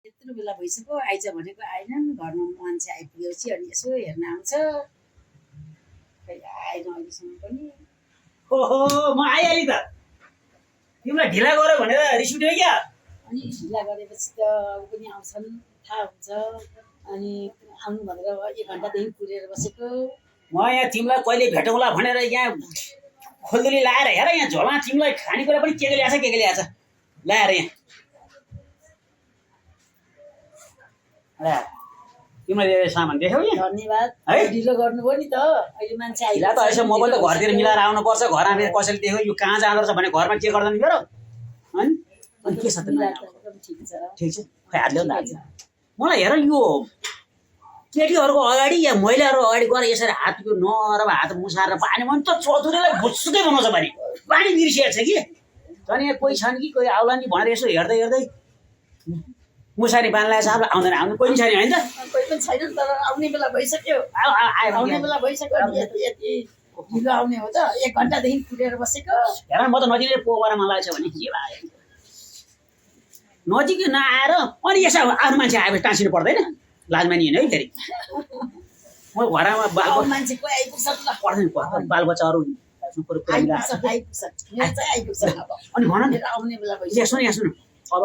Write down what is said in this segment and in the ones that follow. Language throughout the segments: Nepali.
यत्रो बेला भइसक्यो आइज भनेको आएनन् घरमा मान्छे आइपुगेपछि अनि यसो हेर्न आउँछ खै आएन अहिलेसम्म पनि ओहो म आइहालेँ त तिमीलाई ढिला गर्यो भनेर रिस उठ्यो क्या अनि ढिला गरेपछि त ऊ पनि आउँछन् थाहा हुन्छ अनि आउनु भनेर 1 घन्टादेखि कुरेर बसेको म यहाँ तिमीलाई कहिले भेटौँला भनेर यहाँ खोल्दुली लाएर हेर यहाँ झोलमा तिमीलाई खानेकुरा पनि के ल्याएछ लाएर यहाँ तिमीले सामान देख्यौ यहाँ धन्यवाद है ढिलो गर्नुभयो नि त अहिले मान्छे ढिला त यसो मोबाइल त घरतिर मिलाएर आउनुपर्छ घरमा फेरि कसैले देख्यो यो कहाँ जाँदो रहेछ भने घरमा के गर्दैन मेरो अनि के छ त ठिक छ ठिक छ खै हातले मलाई हेर यो केटीहरूको अगाडि या महिलाहरूको अगाडि गएर यसरी हात यो नरम हात मुसारेर पानी भने त चतुरेलाई भुसुकै बनाउँछ पानी बिर्सिएको छ कि झन् यहाँ कोही छन् कि कोही आउला नि भनेर यसो हेर्दै हेर्दै मुसारी बाँध्ला छ अब आउँदैन कोही पनि छैन होइन त कोही पनि छैन तर आउने बेला भइसक्यो आउने बेला भइसक्यो यति ढिलो आउने हो त 1 घन्टादेखि कुरेर बसेको हेर म त नजिकै पोखरा मलाई छ भने के भयो नजिक नआएर अनि यसो आफ्नो मान्छे आएपछि टाँसिनु पर्दैन लाजमानी होइन है फेरि म घरमा मान्छे कोही आइपुग्छ ल पर्दैन बालबच्चाहरू अनि भन न आउने बेला भइसक्यो यहाँ सुन अब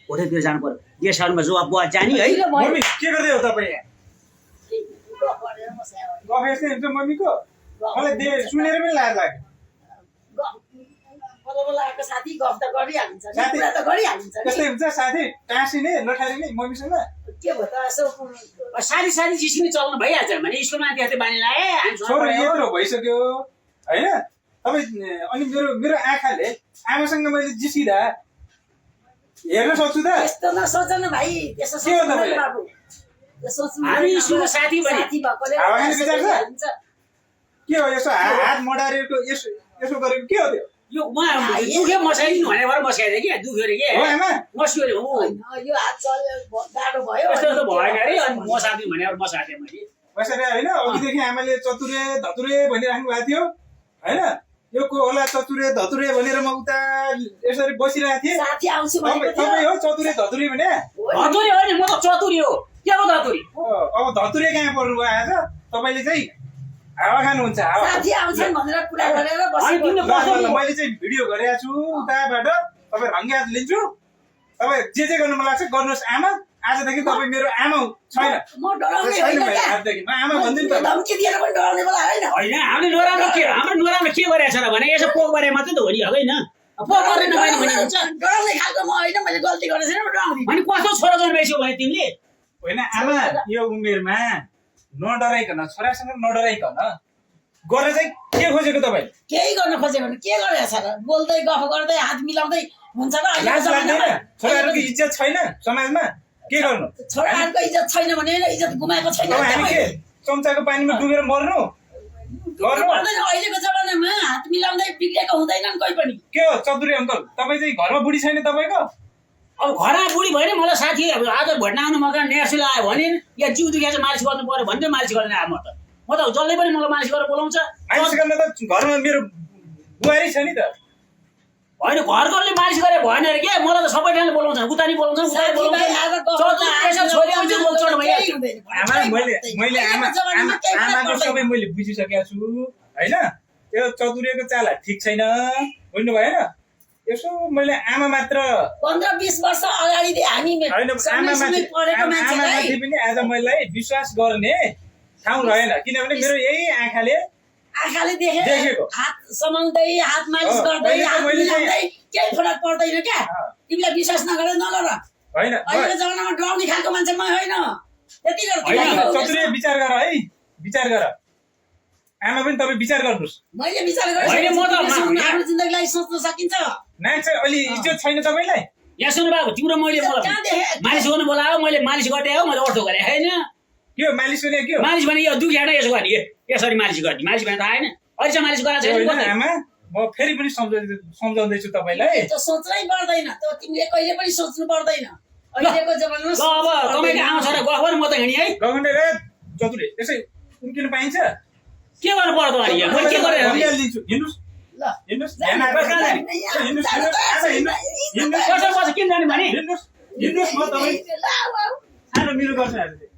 होटलतिर जानु पर्यो गेस्ट हाउसमा जो बुवा जाने है मम्मी के गर्दै हो तपाईँ गफ यस्तै हुन्छ मम्मीको मलाई सुनेर पनि लाज लाग्यो साथी गफ त गरिहालिन्छ कुरा त गरिहालिन्छ कस्तै हुन्छ साथी टाँसिने लठारिने मम्मीसँग के भयो त यसो सारी जिस्किने चल्नु भइहाल्छ भने स्कुलमा त्यहाँ बानी लाए छोरो यत्रो भइसक्यो होइन तपाईँ अनि मेरो आँखाले आमासँग मैले जिस्किँदा हेर्न सक्छु त यस्तो नसोच न भाइ त्यसो सोच्नु बाबु हामी स्कुलको साथी भने के हो यसो हात मडारेको यसो गरेको के हो त्यो यो दुख्यो मसाइदिनु भने भएर मसाइदियो कि दुख्यो अरे के मस्यो अरे यो हात चल्यो गाह्रो भयो यस्तो भएन अरे अनि मसादिनु भने मसादिएँ मैले यसरी होइन अघिदेखि आमाले चतुरे धतुरे भनिराख्नु भएको थियो होइन यो को होला चतुरे धतुरे भनेर म उता यसरी बसिरहेको थिएँ साथी आउँछु भनेको तपाईँ हो चतुरे धतुरे भने धतुरे हो नि म त चतुरी हो के हो धतुरी अब धतुरे कहाँ पर्नु भयो आज तपाईँले चाहिँ हावा खानुहुन्छ साथी आउँछन् भनेर कुरा गरेर बसेको मैले चाहिँ भिडियो गरेको छु उताबाट तपाईँ रङ्गिया लिन्छु तपाईँ जे गर्नु मन लाग्छ गर्नुहोस् आमा आजदेखि तपाईँ मेरो आमा छैन म डराउने होइन आजदेखि म आमा भन्दिनँ त धम्की दिएर पनि डराउने बेला होइन होइन हामीले नराम्रो के गरेछ र भने यसो पोक गरे मात्रै त हो नि होइन पोक गर्ने नभए भने हुन्छ डराउने खालको म होइन मैले गल्ती गरेको छैन डराउने अनि कस्तो छोरा जन्मेछौ भने तिमीले होइन आमा यो उमेरमा नडराइकन छोरासँग नडराइकन गरेर चाहिँ के खोजेको तपाईँ केही गर्न खोजेको भने के गरेको छ र बोल्दै गफ गर्दै हात मिलाउँदै हुन्छ र लाज लाग्दैन छोराहरूको इज्जत छैन समाजमा के गर्नु छोराहरूको इज्जत छैन भने इज्जत गुमाएको छैन हामी के चम्चाको पानीमा डुबेर मर्नु अहिलेको जमानामा हात मिलाउँदै बिग्रेको हुँदैनन् कोही पनि के हो चतुरे अङ्कल तपाईँ चाहिँ घरमा बुढी छैन तपाईँको अब घरमा बुढी भयो नि मलाई साथी अब आज भेट्न आउनु मगा नेर्सिल आयो भने या जिउ दुखेको चाहिँ मालिस गर्नु पर्यो भने मालिस गर्न आयो म त जसले पनि मलाई मालिस गरेर बोलाउँछ मालिस गर्न त घरमा मेरो बुहारी छ नि त होइन घरकोले मालिस गरे भएन अरे के मलाई त सबै ठाउँले बोलाउँछ उता नि बोलाउँछ आमाको सबै मैले बुझिसकेको छु होइन यो चतुरेको चाला ठिक छैन बुझ्नु भएन यसो मैले आमा मात्र 15-20 वर्ष अगाडि हामी आमामाथि पनि आज मैले विश्वास गर्ने ठाउँ रहेन किनभने मेरो यही आँखाले देखेको हात समाउँदै हात मालिस गर्दै हात मिलाउँदै केही फरक पर्दैन क्या तिमीलाई विश्वास नगर होइन अहिलेको जमानामा डराउने खालको मान्छे म होइन त्यति चतुरे विचार गर है विचार गर आमा पनि तपाईँ विचार गर्नुहोस् मैले विचार गरेँ आफ्नो जिन्दगीलाई सोच्न सकिन्छ नाक चाहिँ अलि इज्जत छैन तपाईँलाई यहाँ सुन्नु भएको तिम्रो मैले मालिस गर्नु बोलायो मैले मालिस गर्दै हो मैले अर्थो गरेँ होइन के हो मालिस गर्ने के हो मालिस भने यो दुखी यसो गर्ने यसरी मालिस गर्ने मालिस भने त आएन अहिले चाहिँ मालिस गराएको छैन आमा म फेरि पनि सम्झाउँदैछु तपाईँलाई त्यो सोच्नै पर्दैन त्यो तिमीले कहिले पनि सोच्नु पर्दैन अहिलेको जमानामा अब तपाईँको आमा छोरा गफ गर्नु म त हिँडेँ है गगनले रे चतुरे यसै उम्किनु पाइन्छ के गर्नु पर्यो त अनि मैले के गरेँ हिँड्नुहोस् ल हिँड्नुहोस् कसो किन जाने भने हिँड्नुहोस् म तपाईँ सानो मिलो गर्छु आज चाहिँ